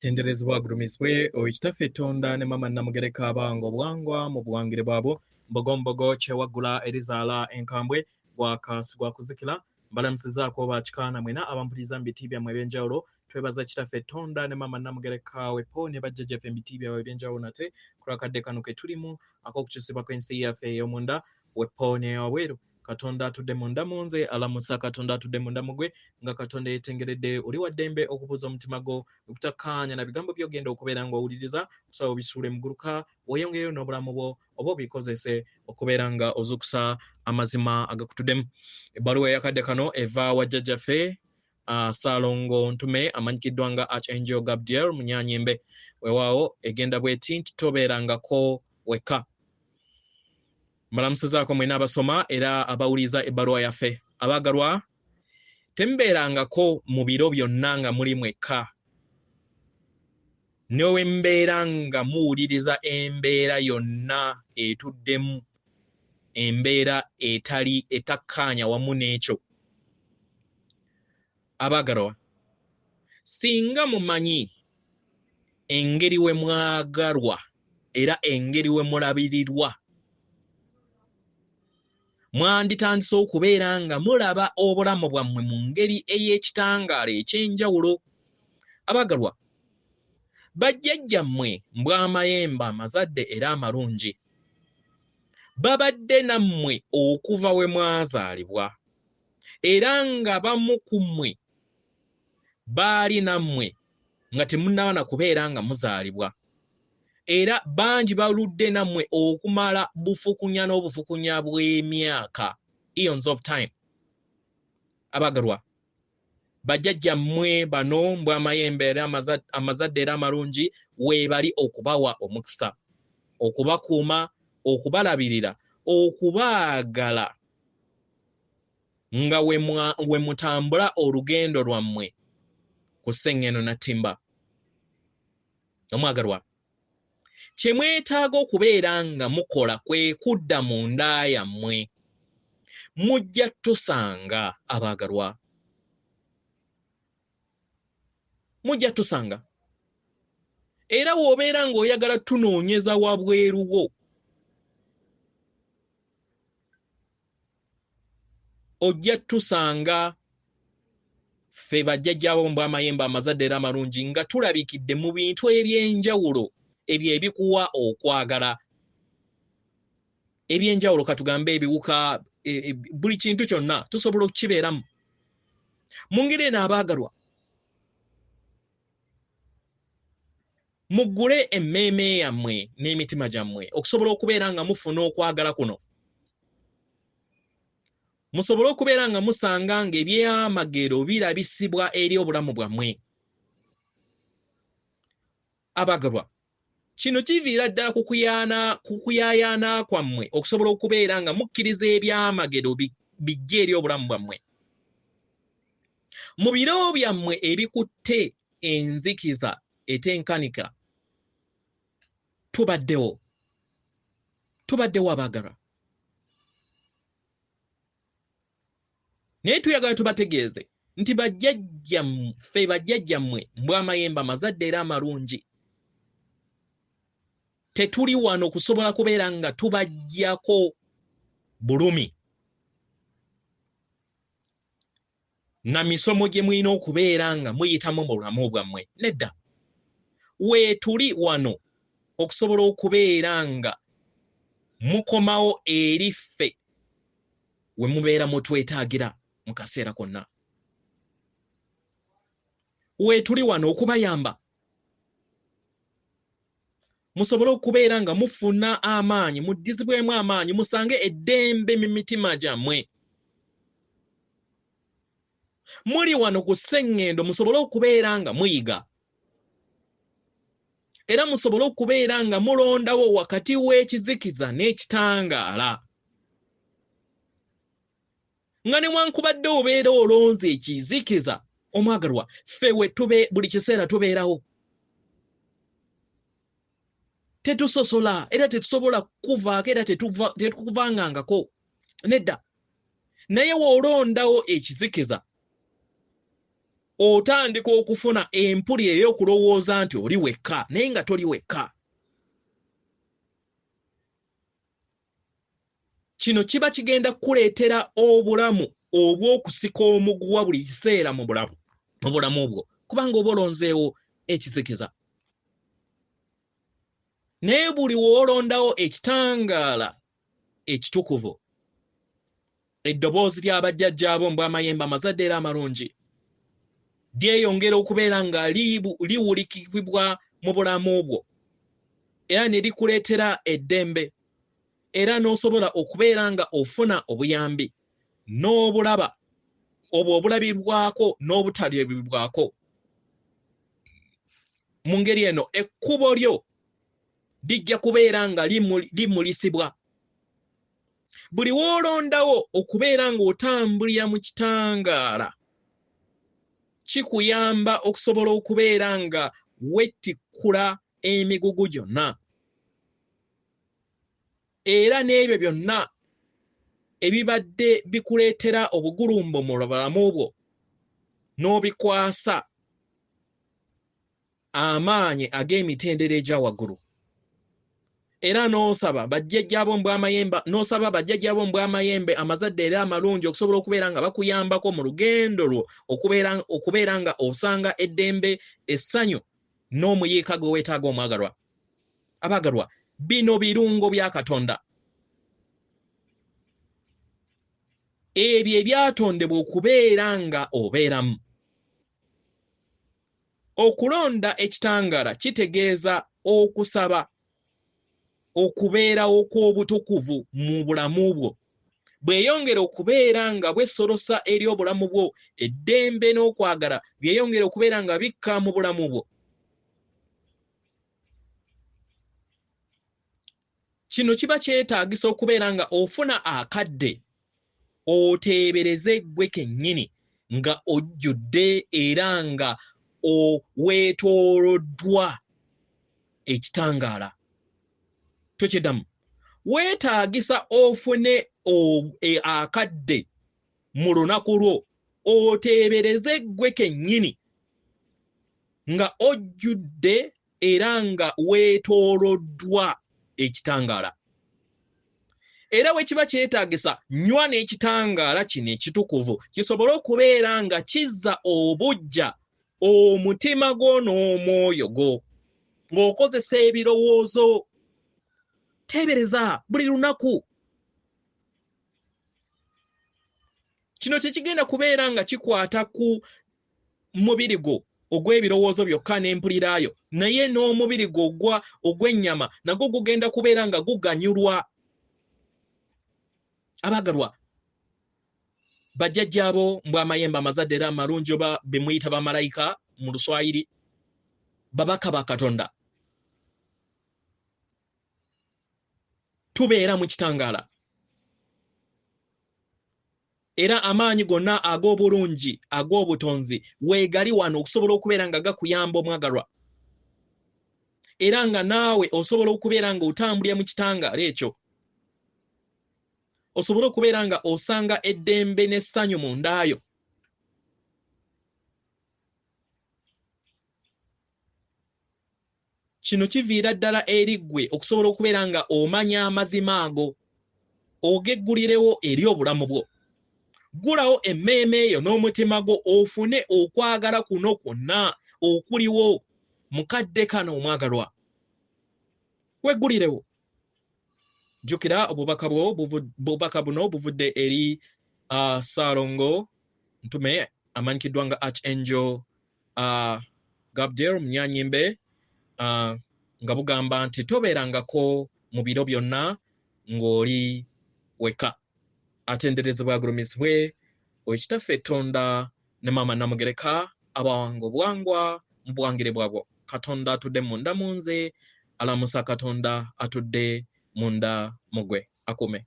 Tenderezebwa agulumizibwe oyo Kitaffe Tonda ne Maama Namugereka abanga obuwangwa mu buwangire bwabwo Mbogombogo kyewaggula erizaala enkambwe gwaka sigwakuzikira. Mbalamusizaako bakikaana mwena abampuliriza mu biti byammwe ebyenjawulo. Twebaza Kitaffe Tonda ne Maama Namugereka wepo ne bajjajjaffe mu biti byabwe ebyenjawulo nate ku lwakadde kano ke tulimu ak'okukyusibwa kw'ensi yaffe ey'omunda wepo n'eyawabweru. Katonda atudde munda mu nze alamusa Katonda atudde munda mu gwe nga Katonda yeetengeredde oli wa ddembe okubuuza omutima gwo obutakkaanya na bigambo by'ogenda okubeera ng'owuliriza kusaba obisuule muguluka weeyongereyo n'obulamu bwo oba obikozese okubeera nga ozuukusa amazima agakutuddemu. Ebbaluwa eyakadde kano eva wa jjajjaffe Ssaalongo Ntume amanyikiddwa nga Archangel Gabdiel Munyanyembe. Weewaawo egenda bweti nti tobeerangako wekka. Mbalamusizaako mwena abasoma era abawuliriza ebbaluwa yaffe. Abaagalwa, temubeerangako mu biro byonna nga muli mwekka. Ne we mubeera nga muwuliriza embeera yonna etuddemu, embeera etali etakkaanya wamu n'ekyo. Abaagalwa, singa mumanyi engeri we mwagalwa era engeri we mulabirirwa, mwanditandise okubeera nga mulaba obulamu bwammwe mu ngeri ey'ekitangaala eky'enjawulo. Abaagalwa, bajjajjammwe mbw'amayembe amazadde era amalungi babadde nammwe okuva we mwazaalibwa, era nga bamu ku mmwe baali nammwe nga temunnaba na kubeera nga muzaalibwa, era bangi baludde nammwe okumala bufukunya n'obufukunya bw'emyaka, eons of time. Abaagalwa, bajjajjammwe bano mbw'amayembe era amazadde era amalungi weebali okubawa omukisa, okubakuuma, okubalabirira, okubaagala nga we mutambula olugendo lwammwe ku Ssengendo Nattimba. Omwagalwa, kye mwetaaga okubeera nga mukola kwe kudda mu nda yammwe. Mujja tusanga abaagalwa, mujja tusanga. Era w'obeera ng'oyagala tunoonyeza wabweru wo, ojja tusanga ffe bajjajjaabo mbw'amayembe amazadde era amalungi nga tulabikidde mu bintu eby'enjawulo ebyo ebikuwa okwagala ebyenjawulo, katugambe ebiwuka, buli kintu kyonna tusobola okukibeeramu mu ngeri eno. Abaagalwa, muggule emmeeme yammwe n'emitima gyammwe okusobola okubeera nga mufuna okwagala kuno, musobole okubeera nga musanga ng'ebyamagero birabisibwa eri obulamu bwammwe. Abaagalwa, kino kiviira ddala ku kuyaayaana kwammwe okusobola okubeera nga mukkiriza ebyamagero bijje eri obulamu bwammwe. Mu biro byammwe ebikutte enzikiza etenkanika, tubaddewo, tubaddewo abaagalwa. Naye tuyagala tubategeeze nti bajjajjaffe bajjajjammwe mbw'amayembe amazadde era amalungi, tetuli wano kusobola kubeera nga tubaggyako bulumi na misomo gye mulina okubeera nga muyitamu mu bulamu bwammwe. Nedda, weetuli wano okusobola okubeera nga mukomawo eri ffe we mubeera mutwetaagira mu kaseera konna. Weetuli wano okubayamba musobole okubeera nga mufuna amaanyi, muddizibwemu amaanyi, musange eddembe mu mitima gyammwe. Muli wano ku sseŋŋendo musobole okubeera nga muyiga, era musobole okubeera nga mulondawo wakati w'ekizikiza n'ekitangaala. Nga newankubadde obeera olonze ekizikiza, omwagalwa, ffe we tube buli kiseera tubeerawo. Tetusosola era tetusobola kukuvaako era tetukuvangangako. Nedda. Naye w'olondawo ekizikiza, Otandika okufuna empuli ey'okulowooza nti oli wekka, naye nga toli wekka. Kino kiba kigenda kukuleetera obulamu obw'okusika omuguwa buli kiseera mu bulamu bwo, kubanga oba olonzeewo ekizikiza. Naye buli w'olondawo ekitangaala ekitukuvu, eddoboozi ly'abajjajjaabo mbw'amayembe amazadde era amalungi lyeyongera okubeera nga liwulikibwa mu bulamu bwo, era ne likuleetera eddembe, era n'osobola okubeera nga ofuna obuyambi n'obulaba obwo obulabibwako n'obutalabibwako. Mu ngeri eno ekkubo lyo lijja kubeera nga limulisibwa. Buli w'olondawo okubeera ng'otambulira mu kitangaala kikuyamba okusobola okubeera nga wettikkula emigugu gyonna, era n'ebyo byonna ebibadde bikuleetera obugulumbo mu bulamu bwo n'obikwasa amaanyi ag'emitendera egya waggulu. Era n'osaba bajjajjaabo mbw'amayembe amazadde era amalungi okusobola okubeera nga bakuyambako mu lugendo lwo okubeera nga osanga eddembe, essanyu n'omuyiika gwe weetaaga omwagalwa. Abaagalwa, bino birungo bya Katonda, ebyo ebyatondebwa okubeera nga obeeramu. Okulonda ekitangaala kitegeeza okusaba okubeerawo kw'obutukuvu mu bulamu bwo. Bweyongera okubeera nga bwesolosa eri obulamu bwo, eddembe n'okwagala byeyongera okubeera nga bikka mu bulamu bwo. Kino kiba kyetaagisa okubeera nga ofuna akadde oteebereze ggwe kennyini nga ojjudde era nga weetooloddwa ekitangaala. Tokiddamu. Weetaagisa ofune akadde mu lunaku lwo oteebereze ggwe kennyini nga ojjudde era nga weetooloddwa ekitangaala. Era bwe kiba kyetaagisa, nywa n'ekitangaala kino ekitukuvu kisobole okubeera nga kizza obuggya omutima gwo n'omwoyo gwo ng'okozesa ebirowoozo. Teebereza buli lunaku. Kino tekigenda kubeera nga kikwata ku mubiri gwo ogw'ebirowoozo byokka n'empulirayo, naye n'omubiri gwo ogw'ennyama nagwo gugenda kubeera nga guganyulwa. Abaagalwa, bajjajjaabo mbw'amayembe amazadde era amalungi oba be muyita bamalayika mu Luswayiri, babaka ba Katonda. Tubeera mu kitangaala, era amaanyi gonna ag'obulungi ag'obutonzi weegali wano okusobola okubeera nga gakuyamba omwagalwa, era nga naawe osobola okubeera nga otambulira mu kitangaala ekyo, osobola okubeera nga osanga eddembe n'essanyu mu ndaayo. Kino kiviira ddala eri ggwe okusobola okubeera nga omanya amazima ago, ogeggulirewo eri obulamu bwo. Ggulawo emmeeme eyo n'omutima gwo ofune okwagala kuno kwonna okuliwo mu kadde kano omwagalwa. Weggulirewo. Jjukira obubaka buno buvudde eri Ssaalongo Ntume amanyikiddwa nga Archangel Gabriel Munyanyimbe, nga bugamba nti tobeerangako mu biro byonna ng'oli wekka. Atenderezebwa agulumizibwe oyo Kitaffe Tonda ne Maama Namugereka abawanga obuwangwa mu buwangire bwabwo. Katonda atudde munda mu nze alamusa Katonda atudde munda mu ggwe. Akuume.